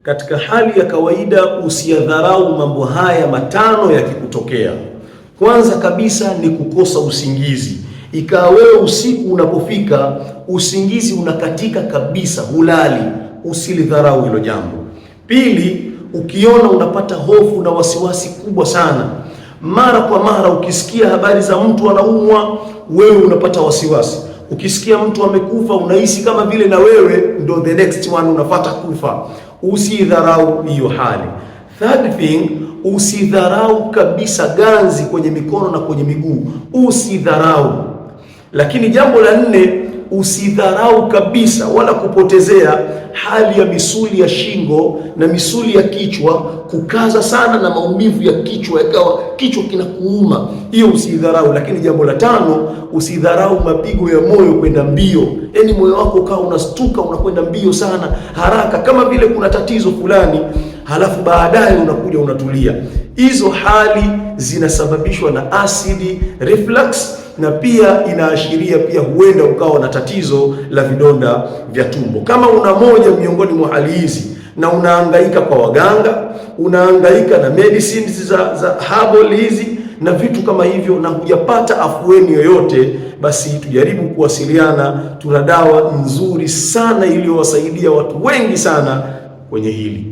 Katika hali ya kawaida usiyadharau mambo haya matano yakikutokea. Kwanza kabisa ni kukosa usingizi. Ikawa wewe usiku unapofika usingizi unakatika kabisa, hulali, usilidharau hilo jambo. Pili, ukiona unapata hofu na wasiwasi kubwa sana mara kwa mara, ukisikia habari za mtu anaumwa, wewe unapata wasiwasi. Ukisikia mtu amekufa, unahisi kama vile na wewe ndo the next one unapata kufa. Usidharau hiyo hali. Third thing, usidharau kabisa ganzi kwenye mikono na kwenye miguu, usidharau. Lakini jambo la nne, usidharau kabisa wala kupotezea hali ya misuli ya shingo na misuli ya kichwa kukaza sana na maumivu ya kichwa yakawa kichwa kinakuuma, hiyo usidharau. Lakini jambo la tano, usidharau mapigo ya moyo kwenda mbio, yaani moyo wako ukawa unastuka unakwenda mbio sana haraka, kama vile kuna tatizo fulani, halafu baadaye unakuja unatulia. Hizo hali zinasababishwa na acid reflux na pia inaashiria pia huenda ukawa na tatizo la vidonda vya tumbo. Kama una moja miongoni mwa hali hizi na unahangaika kwa waganga, unahangaika na medicines za herbal hizi na vitu kama hivyo, na hujapata afueni yoyote, basi tujaribu kuwasiliana. Tuna dawa nzuri sana iliyowasaidia watu wengi sana kwenye hili.